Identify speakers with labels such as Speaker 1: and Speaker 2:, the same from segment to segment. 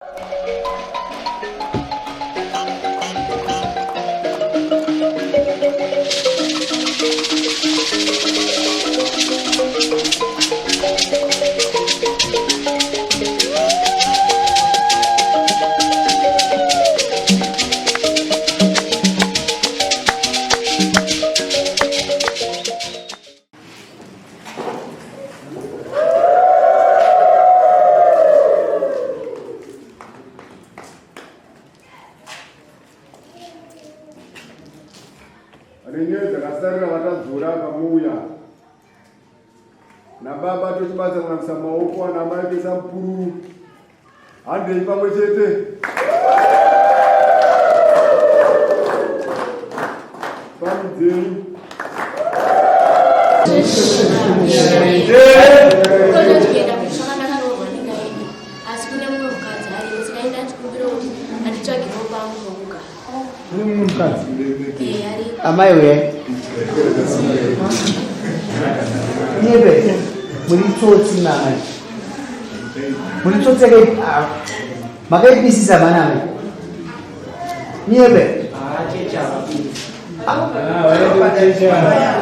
Speaker 1: Ane nyaya dzakasarira vatadzora pamuuya nababa tochibatsa kunamisa maoko ana mai kuisa mupururu handei pamwe chete. Pamidzenyu.
Speaker 2: Asi kune mumwe mukadzi ariyo saka enda achikumbira kuti anditsvagirewo pangu pokugara.
Speaker 3: Kune mumwe mukadzi? Amai uye. Nyebe, muri tsotsi namai. Muri tsotsi yakai ah, makaipisisa mana amai. Nyebe.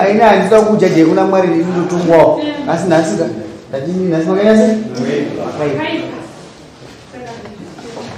Speaker 3: Aina handida kujaje kuna Mwari ini ndotongwawo. Asi nhasi ka ndadini nhasi makaita sei? Makaipa.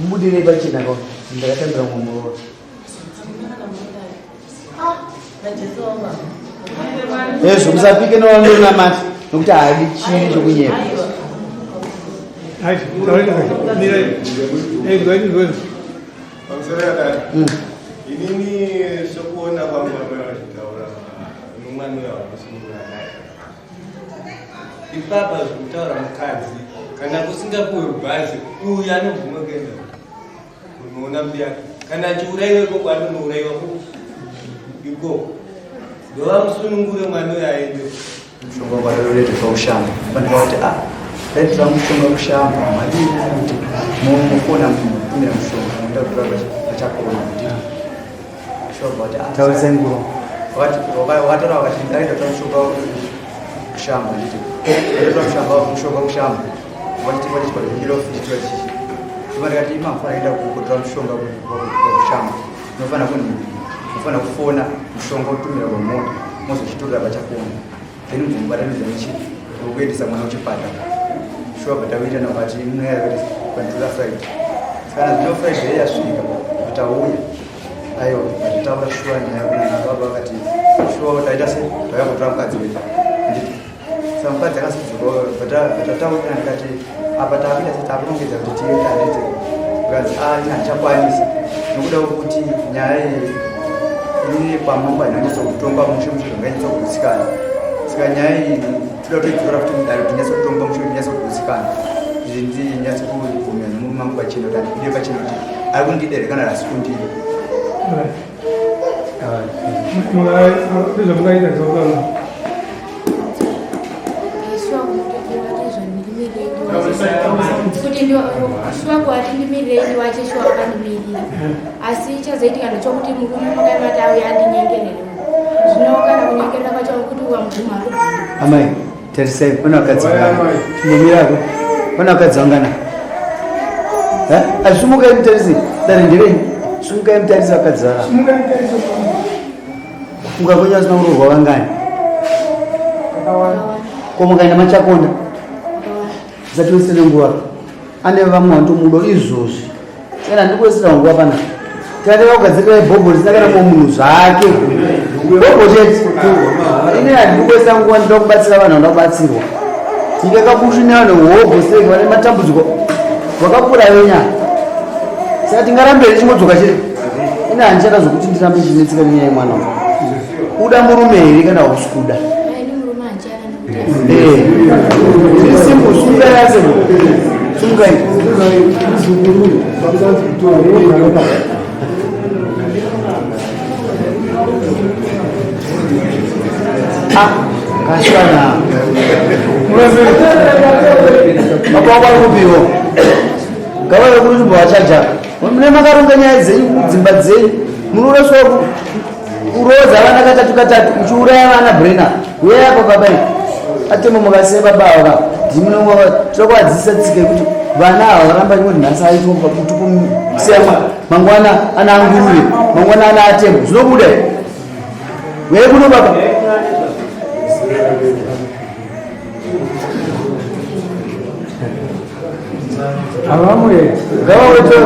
Speaker 3: Mubudirei pachena ko ndakatambira mumwe muroora. Hezvo musapike nowandonamata nokuti haadi chii chokunyepa.
Speaker 1: Pamusoro yakadai. Inini sokuona kwangu amai vachitaura nomwana uyo hakusunungura naye. Ipapa zvekutaura mukadzi kana kusingapuwe bhazi uyu anobvuma kuenda kunoona mbuya kana achiuraiwa ikoko anonouraiwa ikoko ndovamusunungure mwana uyo aende
Speaker 3: mushonga kwareretwa kushamba fanira kuti a ah, dai mushonga kushamba madii kuti mufona mutumira mushonga munoda kutora pachakona kuti Taurisa nguva.
Speaker 4: Wakatora wakati ndaenda kutora mushonga kushamba nditi. Ndatora mushamba mushonga kushamba. Wachiti wachiti kwa ndiro futi chichi. Ndipo ndikati ima mfana enda kutora mushonga kushamba. Unofana kuni unofana kufona mushonga utumira kwa mota mozochitorera pachakona. Then mubvumubatanidza nechi kuendesa mwana kuchipatara. Shuwa patawita navati mweya yakati panditora Friday. Kana zvino Friday yasvika tauya aiwa vachitaura shuwa nyaya kuna baba vakati shuwa taita se tauya kutora mukadzi wedu. Nditi saka mukadzi akasudzuka patataurira ndikati apa takuita se takurongedza kuti tiende handiti ukanzi a ah, ini handichakwanisi nokuda kwekuti nyaya iyi inini kwamambo handanyatso kutonga mushe mushe zvanganyatso kugutsikana saka nyaya iyi toda kutoidzora futi mudare kuti nyatso kutonga mushe kuti nyatso kugutsikana kuti ndinyatso kubvumira nemurume wangu pachena kuti andibude pachena kuti ari kundida here kana hasi kundida
Speaker 5: Ndezvamungaita zvakanaka.
Speaker 2: Kuti shuwa kwati ndimirire ndiwache shuwa akandimirira asi chazoitika ndechokuti murume makaimati auya andinyengerere zvino kana kunyengerera kwacho kuti ukamuguma
Speaker 3: amai tarisai pane vakadzi chimbomirako pane vakadzi vangana asumukai mutarisi dare nderenyu sumukai mutarisi vakadzi vava kufunga kwenyu asina kuroorwa vangani ko mukaenda machakonda usati wese nenguva ane vamwe vanotomuda izvozvi saka handikuwesera nguva pana tikatanga kugadzirira bhobho risina kana mumwe munhu zvake bhobho chete ini handikuwesera nguva ndinoda kubatsira vanhu vanoda kubatsirwa nyika kabushu nevanhu hobho seke vane matambudziko vakakura venyaya saka tingarambe here chingodzoka chete ini handichada zvokuti ndirambe ndichinetseka nenyaya yemwana uda murume here kana hausi kuda Simple, sumukai ase. Sumukai. Ah, kashana. Baba wako kupiwo. Gava rekuri chibva vachaja. Mune makaronga nyaya dzenyu kudzimba dzenyu. Munoraswa Kuroodza vana katatu katatu uchiuraya vana Brena. Uyai apa baba iyi. Atemo mukasiya baba ava. Tinoda kuvadzidzisa tsika yekuti vana ava varamba vachingoti nhasi aitwa mutupo siya mangwana ana anguruve mangwana ana atembo zvinobuda here uyai kuno baba.
Speaker 5: Havamwe
Speaker 3: ngavaweto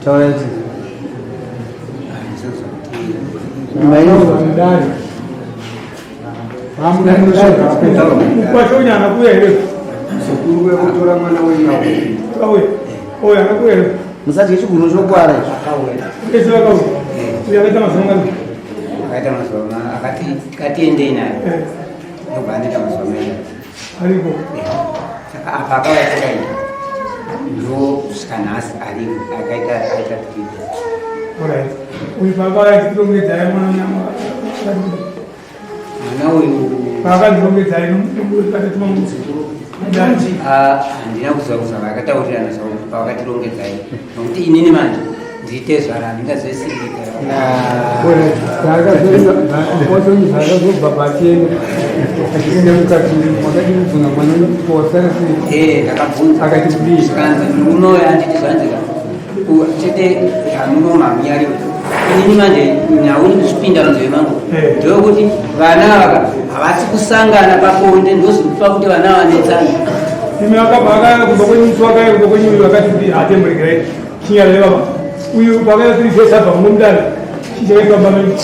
Speaker 3: taura
Speaker 5: mudare
Speaker 6: Kwachonyana kuya here?
Speaker 5: Sekuru wekutora mwana wenyu
Speaker 6: Kauya. Oya akakuya here?
Speaker 3: Musadye chiguno chokwara izvi.
Speaker 6: Ese vakauya. Uya akaita mazuva mangani?
Speaker 7: Akaita mazuva akati katiendei naye. Ndobva anoita mazuva maviri.
Speaker 6: Ariko.
Speaker 7: Saka apa akauya takaita. Ndo kusvika nhasi ariko akaita aita 3 days.
Speaker 6: Alright. Uyu baba achitirongedzai mwana nyama.
Speaker 7: Mwana uyu
Speaker 6: Paakandирongedzai
Speaker 7: handina kuziva kuziva vakataurirana zvavo pavakatirongedzai nokuti inini manje nditezvara handingazoisirika.
Speaker 5: Zvakazobva pachena achipinda mukati makati kubvunza mwana wasara sei?
Speaker 7: Eh, ndakabvunza.
Speaker 5: Akati kudii?
Speaker 7: Zvikanzi munoya handiti zvanzika chete hamuno mamunyariwe. Inini manje nhau iri kuzvipinda munzeve mangu ndeyekuti vana ava havasi kusangana pabonde, ndozvikupa kuti vana vanetsana.
Speaker 6: Imi akabva akaya kubva kwenyu musi wakaya kubva kwenyu uyu akati kuti hatemboregerai chinyarare baba. Uyu pakaya 3 days abva muno mudare. Chii chakaitwa baba menyu?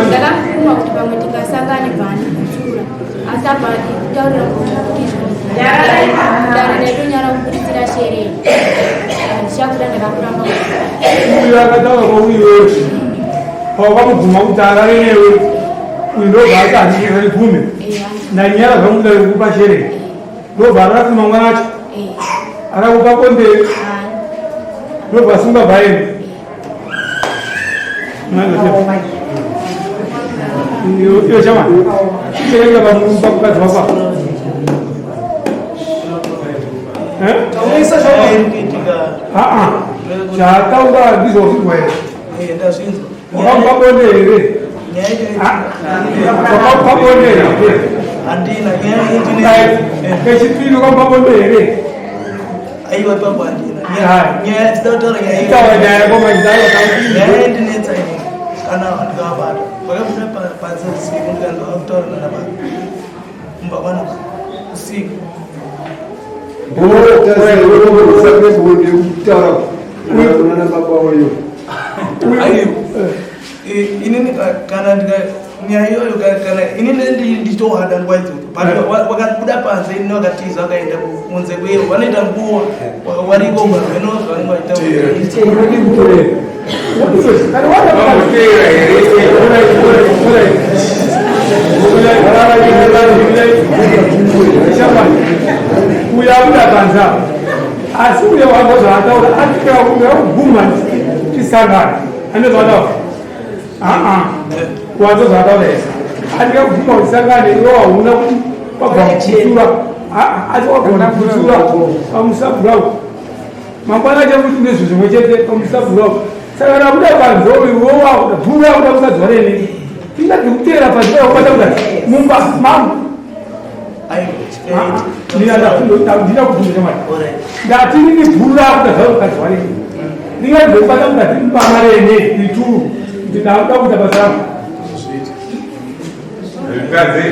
Speaker 2: Ndakamubvuma kuti pamwe tingasangane pani kutsura, asi abva kutaurira kuti dare ndaitonyara kubuditsira shereni handichakuda, ndakakuramba.
Speaker 6: Uyu akataura kwauyu wewe pawakamubvuma kuti arare newe, uyu ndobva ati handigume, ndanyara zvangu kudare kukupa shereni. Ndobva arara mangwana acho akakupa bonde, ndobva asunga bhaeni. Iyo chama chakaita pamukadzi wako. Aa, chataura ndizvo zvinzwa here?
Speaker 8: Ndazvinzwa.
Speaker 6: Wakamupa bonde here? Wakamupa bonde here?
Speaker 8: Handina nyaya.
Speaker 6: Kechipiri, wakamupa bonde here?
Speaker 8: Aiwa, ipapo handina nyaya. Tida kutaura nyaya.
Speaker 6: Taura nyaya yako manje.
Speaker 8: Nyaya yandinetsa ini, kana ndikavabata vakabuda panze usiku, ndikanzwa kutaura nana baba mumba kwana usiku.
Speaker 5: Kutaura kunana baba uyo.
Speaker 8: Aiwa, inini kana ndika nyaya iyoyo, kana inini ndichitohada nguva idzodzo, but vakabuda panze, inini vakatiza vakaenda kunze kweyo, vanoita nguva wariko veno zvavanenge vachiita.
Speaker 1: Vamutera here?
Speaker 6: Uyo abuda panze apa, asi uyo wanga zvaataura atikaguma tisangana, ane zvaataura aa wanzo zvaataura here? Atikaguma tisangane, iwe hauna kuti wabva kutsura, asi wabva kutsura pamusabhurau mangwana chakuti ndizvo zvimwe chete pamusabhurau. Saka nabuda panze uyu wowakuda bvura kuda kusadzwa neni, tingati kutera panze wakubata kudai mumba mangu. Ndina kubvunza chamai, ndati nini bvura kuda zvakukadzwa neni, ndingati kubata kudati mumba rene ituru kuti ndakuda kuita basa rangu.
Speaker 1: Mukadzi.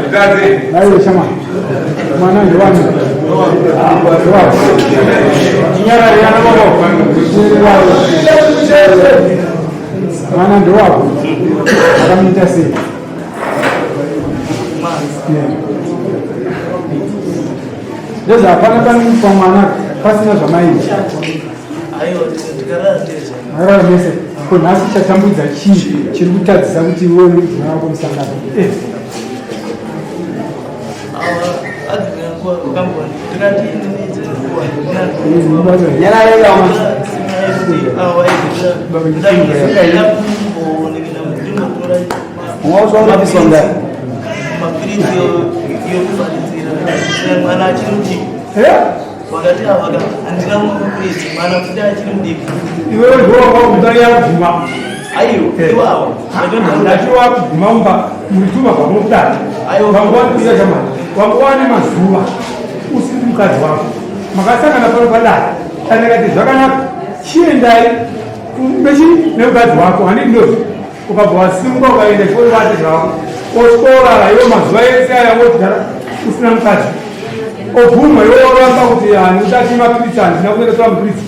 Speaker 1: Mukadzi.
Speaker 5: Aiwe shama, mwana ndewani?
Speaker 6: Chinyarare ana baba.
Speaker 5: Mwana ndewako, akamuita sei? Ndezvo hapana panoitwa mwana pasina zvamaita.
Speaker 8: Aiwa, tikarara tese.
Speaker 5: Makarara mese. Ko nhasi chatambudza chii chiri kutadzisa kuti iwe mudzimai wako musangano?
Speaker 8: Awa adzimwe nguva vakamboni ndikati inini dzenguva.
Speaker 3: Nyarara.
Speaker 8: Awa.
Speaker 3: Ungauswa unopiswa mudare.
Speaker 8: Mapiritsi yokuvharidzira. Mwana achiri mudiki. Wakati avaka handina mukuridzi mwana futi achiri mudiki.
Speaker 6: Iwewe ndiwo wakakuda yakuguma.
Speaker 8: Aiwa, iwawo.
Speaker 6: Ndati wakuguma mumba murituma kwamukudai. Wangu wani chamani. Wangu wani mazuva usiri mukadzi wako. Makasangana pano padai. Andikati zvakanaka. Chiendai mechi nemukadzi wako handiti ndozvo. Ukabva wasimuka ukaenda chikoro vati zvako. Osworara iwe mazuva ese aya wogara usina mukadzi. Obvumwa iwe woramba kuti handitati mapiritsi handina kuenda tora mapiritsi.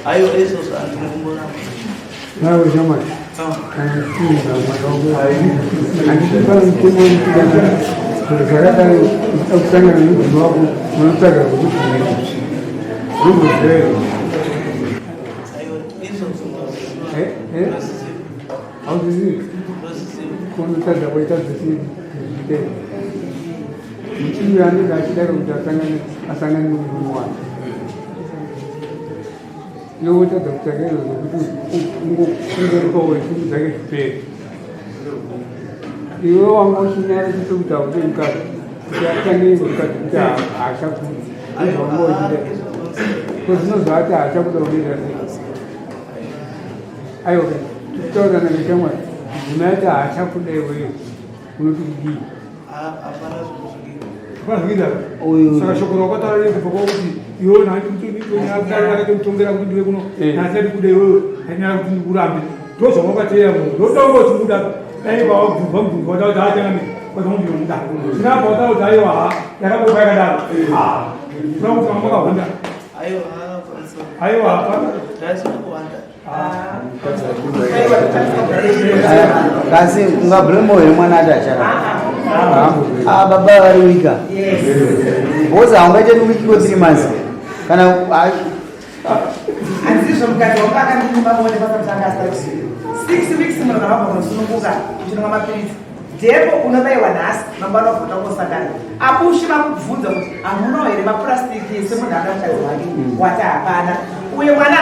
Speaker 8: Aiwa, izvozvo handina kumboramba.
Speaker 5: Nawe shamwari, kana ndichiinza mwana wangu, handiti pane mutemo wekuti kana zvakadai uchida kusangana nemudzimai wako unotsvaga kwekubvumira. Unomboziva here?
Speaker 8: Aiwa, izvozvo ndozviziva.
Speaker 5: Eh, eh? Hauzvizivi?
Speaker 8: Ndozviziva.
Speaker 5: Kunotadza kuita zvisiri. Muchini anenge achidaro kuti asangane asangane nemurume wake. Iwe wotadza kutsvaga izvozvo kuti ungomupawo shungu dzake zvipere. Iwe wanga uchinyara chete kuti haude mukadzi kuti atange mukadzi kuti haachakudi. Ndozvawanga uchida. Ko zvino zvaati haachakuda unoita sei? Aiwa, tichitaurirana neshamwari, mudzimai ati haachakuda iwewe unoti kudii?
Speaker 8: Hapana zvekuzviita.
Speaker 6: Hapana zvekuita. Saka shoko rawakataura iye kubva kwakuti iwewe ndakatomutongera kuti ndiwe kuno nhasi ati kuda iwewe handina kuti ndikurambe. Ndozvawakateera munhu. Ndotonga uchimuda dai wabvunzwa mubvunzo wataura kuti haachangamira kwaza munhu unomuda. Zvino apa wataura kuti aiwa ha yakaboka yakadaro. Ah, unoda kuti makahwanda.
Speaker 8: Aiwa, hapana.
Speaker 6: Aiwa hapana.
Speaker 8: Ndaisina kuwanda.
Speaker 3: Kasi ungablame here mwana ati achara? Ah, baba vari wika. Because haungaite wiki ko 3 months. Kana
Speaker 9: Handizvo mukadzi wangu akandimba bonde pasati asati 6 weeks munhu kana wabva kunosununguka uchinwa mapiritsi dhepo unobaiwa nhasi mangwana wabva kutangosangana abushi vakubvunza kuti hamunawo here mapurasitiki semunhu ada mukadzi wake wati hapana uye mwana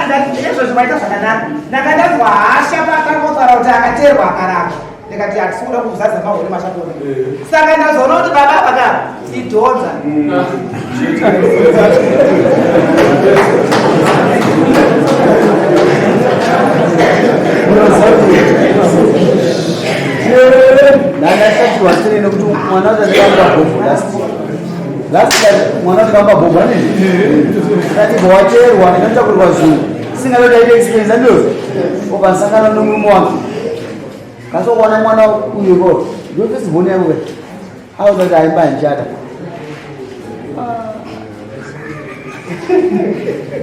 Speaker 9: izvozvo waita zvakanaka ndanga ndanzwa hasha pakangotaura kuti akateerwa akaramba ndikati hatisi kuda kuzadza mahore machakona saka ndazoona kuti baba apa ka idhonza.
Speaker 3: Ndandashatirwa sei nekuti mwana wacho ndakamupa bhobho last last time mwana wacho ndakamupa bhobho anini ndati wateerwa ndinotakurirwa zvinhu singade kuti aite experience andizvo ukasangana nomurume wake kasi ukaona mwana uyu ko ndiyo first born yangu ke auza kuti aimba handichada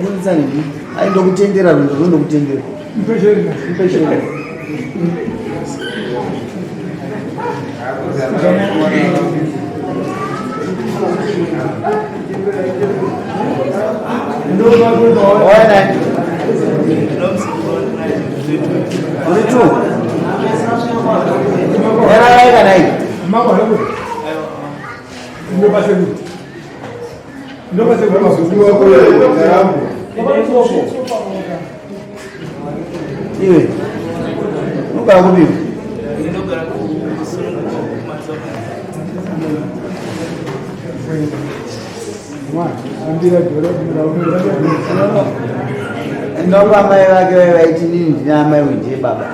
Speaker 3: budisa nini aindokutendera rwendo rwendokutendera mpesheri Oya Uri tu. Yararai kana iyi. Iwe. Unogara kupi?
Speaker 8: Ndinogara kusununguka kumatsama.
Speaker 3: Ndonga amai vake vai vaiti nini ndine amai wendiye baba.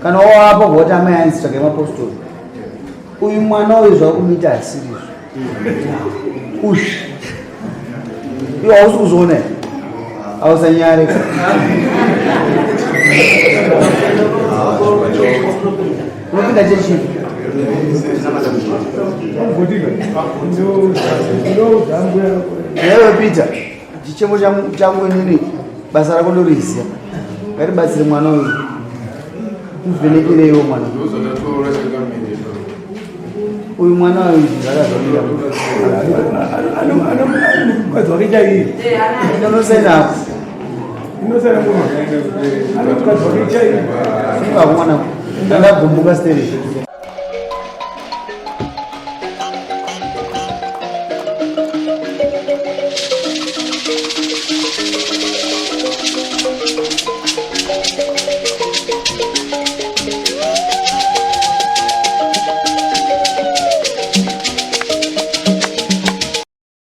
Speaker 3: Kana wawapo voti amai anzi tsvage mapostori. Uyu mwana uyu zvakumuita asirizvo. Uyu. Iwe hausi kuzviona here? Hausanyare. Unopinda chechi? Iwewe Peter, chichemo changu inini basa rako ndoriziya. Ngatibatsire mwana uyu. Muvhenekereiwo mwana. Uyu mwana uyu zvakazomira.
Speaker 6: Mukadzi wake chaiye.
Speaker 3: Inonosaina apo.
Speaker 6: Inosaina mwana. Mukadzi wake chaiye.
Speaker 3: Funga mwana. Ndakagumbuka stereki.